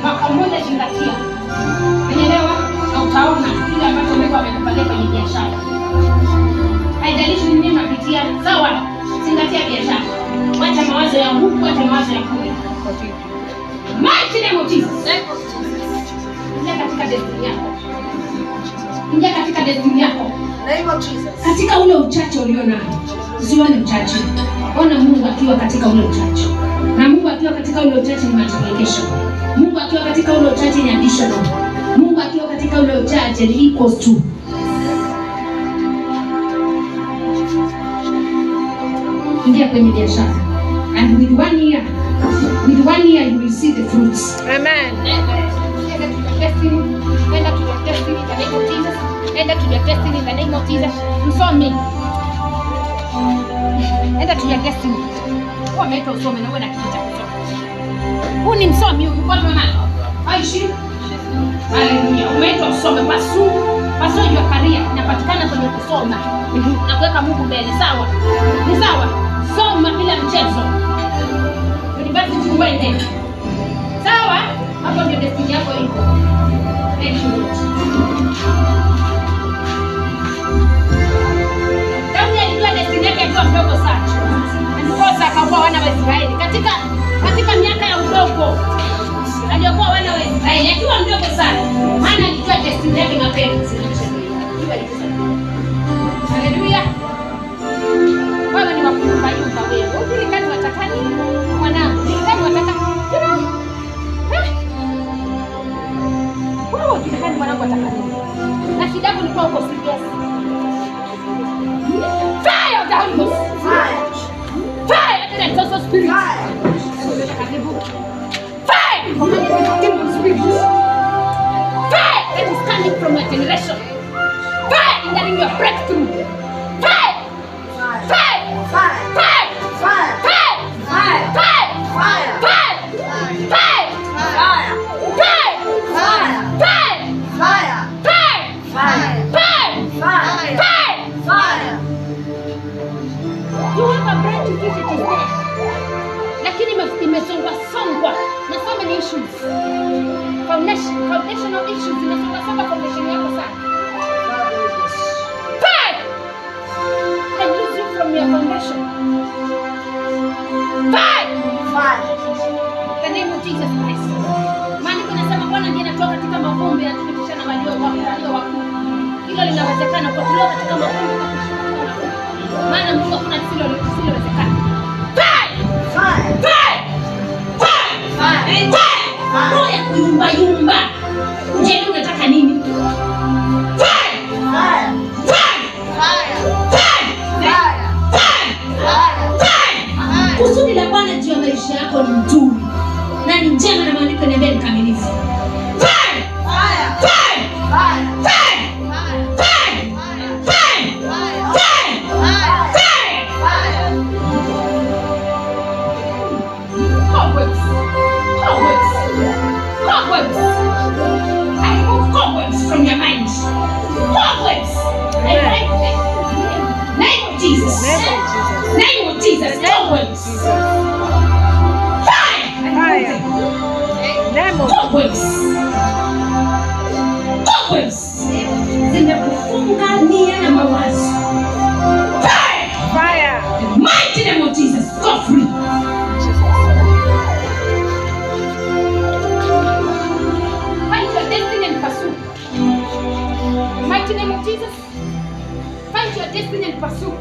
Mwaka mmoja zingatia. Umeelewa? Na utaona kile ambacho Mungu amekupangia kwenye biashara. Haijalishi ni nini unapitia, sawa? Zingatia biashara. Wacha mawazo ya huku, wacha mawazo ya kule. Mighty name of Jesus. Ingia katika destiny yako. Ingia katika destiny yako. Name of Jesus. Katika ule uchache ulio nao, usione mchache. Ona Mungu akiwa katika ule uchache. Na Mungu akiwa katika ule uchache ni multiplication. Mungu akiwa katika ule uchache ni additional. Mungu akiwa katika ule uchache ni equals to. Ingia kwenye biashara. And with one year you will see the fruits. Amen. Enda to your destiny. Enda to your destiny in the name of Jesus. Enda to your destiny in the name of Jesus. Msomi. Enda to your destiny. Huwa umeitwa usome na uwe na kitu cha kusoma. Huu ni msomi huyu kwa mama. Aishi. Haleluya. Umeitwa usome pursue. Pursue your career inapatikana kwenye kusoma na kuweka Mungu mbele. Sawa? Ni sawa. Soma bila mchezo. University uende. Sawa? Hapo ndio destiny yako iko. Thank you, Lord. Daudi alijua destiny yake akiwa mdogo sana. Ndiposa akaokoa wana wa Israeli katika miaka ya udogo. Aliokoa wana wa Israeli akiwa mdogo sana. Maana alijua destiny yake mapema. Haleluya. Wewe ni wa kuyumba yumba wewe. Hujulikani wataka nini? Mwanangu, hujulikani wataka. You know? Eh? Wewe hujulikani mwanangu wataka nini? Na shida yako ni kuwa uko serious. Fire of the Holy Ghost. Fire. Fire to that also spirit. Fire. Karibu. Fire! Commanding demon spirits. Fire that is coming from your generation. Fire hindering your breakthrough. Fire! Fire. Fire! Fire. Fire! Fire. Fire! Fire. Fire! Fire. Fire! Fire! Fire. Fire! Fire. Fire! Fire. Fire! Fire. Fire! Fire. Fire! Fire. You have a brain to teach it is there. Lakini imesongwa songwa na so many issues. Foundational issues zimesonga songa foundation yako sana. Fire! I lose you from your foundation. Fire! Fire. The name of Jesus Christ. Maandiko inasema Bwana ndiye anatoa katika mavumbi anatupitisha na walio wakuu. Hilo linawezekana kwa kutolewa katika mavumbi na kushuka katika wakuu. Maana Mungu hakuna lisilowezekana. Fire! Fire. Fire! Fire! Fire. Fire! Roho ya kuyumba yumba. Je, unataka nini? Fire! Fire. Fire! Fire. Fire! Fire. Fire! Fire. Fire! Kusudi la Bwana juu ya maisha yako ni nzuri na ni njema, na maandiko yaniambia ni kamilifu. Fire! Fire. Fire! Fire. Fire! Fire. Fire! Fire! Fire. Fire! Fire. Fire! Fire. Cobwebs! Cobwebs! Cobwebs! I remove cobwebs from your mind. Cobwebs! I break them. Name of Jesus. Name of Jesus. Name of Jesus. Cobwebs. Fire! Fire. Name of Cobwebs. Cobwebs. Zimekufunga nia na mawazo. Fire! Fire. The mighty name of Jesus. Go free. Jesus. Find your destiny and pursue. Mighty name of Jesus. Find your destiny and pursue.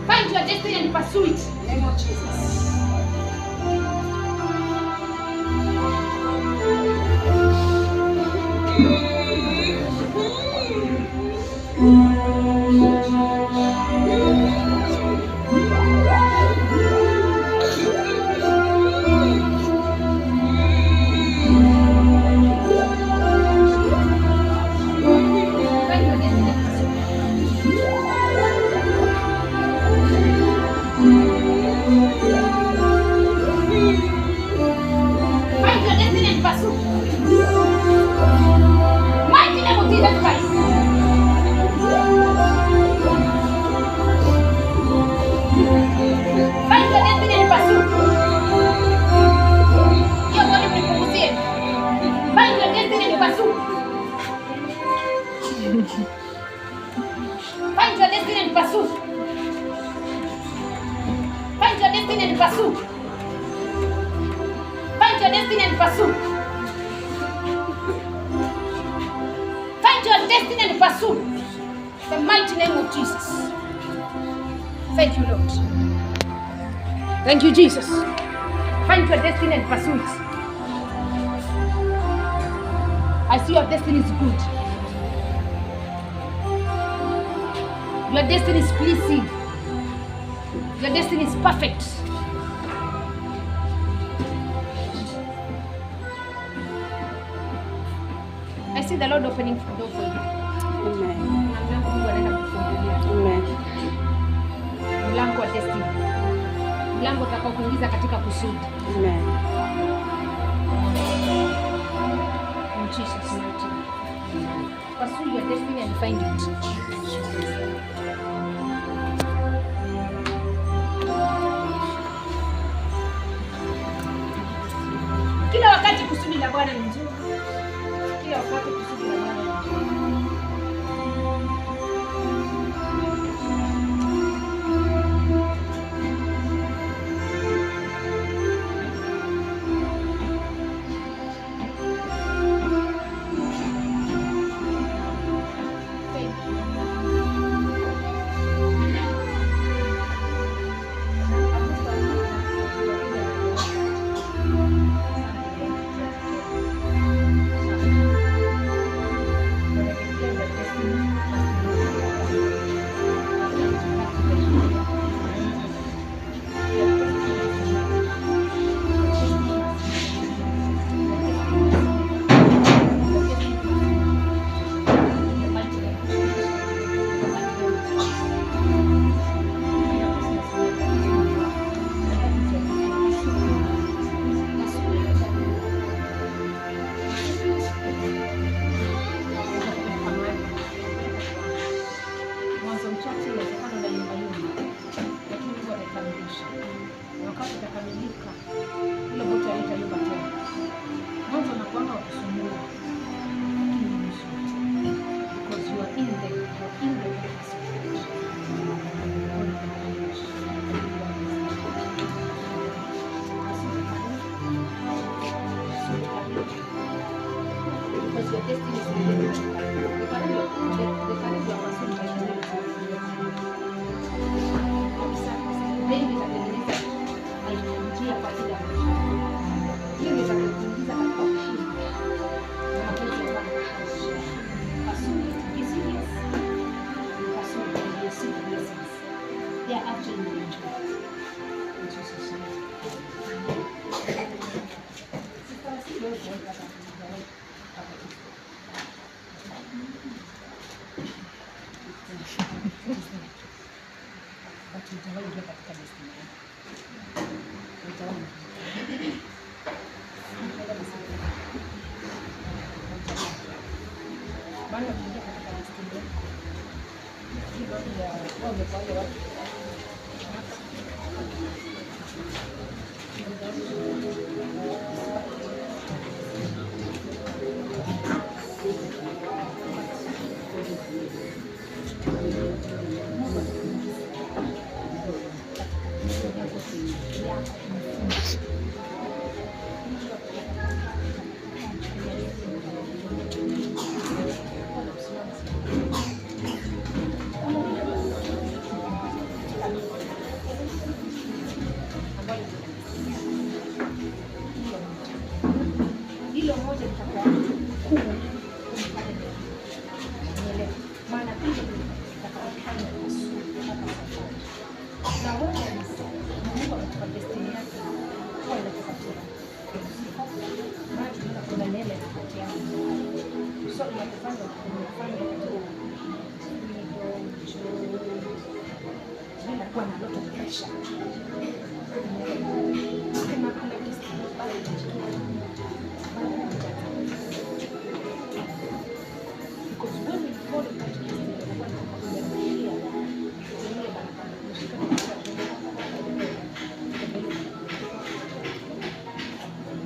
Find your destiny and pursue it. Name of Jesus. Find your destiny and pursue. Find your destiny and pursue. destiny and pursue. Find your destiny and pursue. The mighty name of Jesus. Thank you, Lord. Thank you, Jesus. Find your destiny and pursue it. I see your destiny is good. Your destiny is pleasing. Your destiny is perfect. I see the Lord opening door for you. Amen. Kuna mlango Mungu anaenda kufungulia. Amen. Mlango wa destiny. Mlango utakao kuingiza katika kusudi. Amen. In Jesus' mighty name. Pursue your destiny and find it. Kila wakati kusudi la Bwana ni nzuri. Kila wakati kusudi la Bwana ni nzuri. Thank you. Mwanzo mchache inawezekana unayumbayumba, lakini Mungu ataikamilisha. Na wakati itakamilika, ile boti haitayumba tena. Mwanzo unakuanga wa kusumbua, lakini ni mzuri. Because you are in the purpose of God. God will accomplish. Because your destiny is in the career, the career you are pursuing by the way kabisa. Maybe itatengeneza njia kwa ajili ya maisha yako. Hiyo ndio itakayokuingiza katika ushindi na mapenzi ya Bwana. Pursue it, be serious. Pursue it and you'll see the blessings. They are actually will enjoy it. In Jesus' name. Sister Wasili, wewe kuomba hapa, hujawahi kupata kitu. But hujawahi ingia katika destiny yako. Hujawahi. Maana ukiingia katika destiny yako, hii mambo ya wao wamekuwa watu hilo moja litakuwa kuu kumfanya maana hilo litakayofanya pasue mpaka safari. Na wewe Mungu amekupa destiny yake huwa inakupatia pumziko, maana tunaona kuna neema inakupatia, so inakufanya unafanya katika freedom, joy, bila kuwa na lot of pressure. Kuna destiny bado because when we follow that destiny, inakuwa ni kama umerukia kwenye ile barabara, umeshika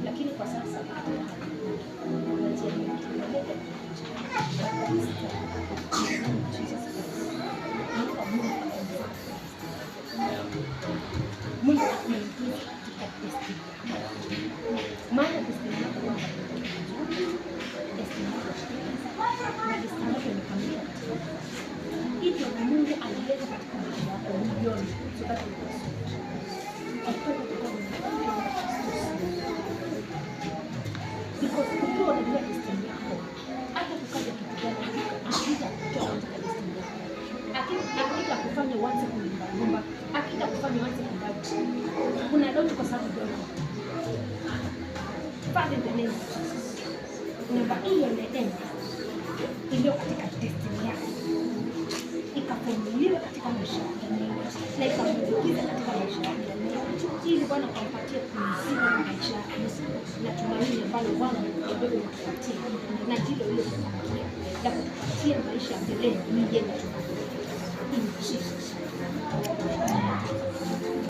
lakini kwa sasa kuna njia nyingi, kuna Jesus Christ. Naomba Mungu akuingize katika destiny yako. Mungu akuingize katika destiny yako. Maana destiny Unaileta katika maisha yako uione, so that you can see it. I pray that God will help you to see. Because ukiwa unajua destiny yako, hata kukaja kitu gani, akija kutoa katika destiny yako, akija kufanya uanze kuyumbayumba, akija kufanya uanze kudoubt, una doubt kwa sababu you don't know. Father, in the name of Jesus, namba hiyo neema iliyo katika destiny yako ikafunuliwe katika maisha yake na ikamuingiza katika maisha yake, ili Bwana kampatie pumziko na maisha yake na tumaini ambalo Bwana wewe unatupatia na ndilo hilo kupatia la kutupatia maisha ya mbeleni yenye tumaini. In Jesus.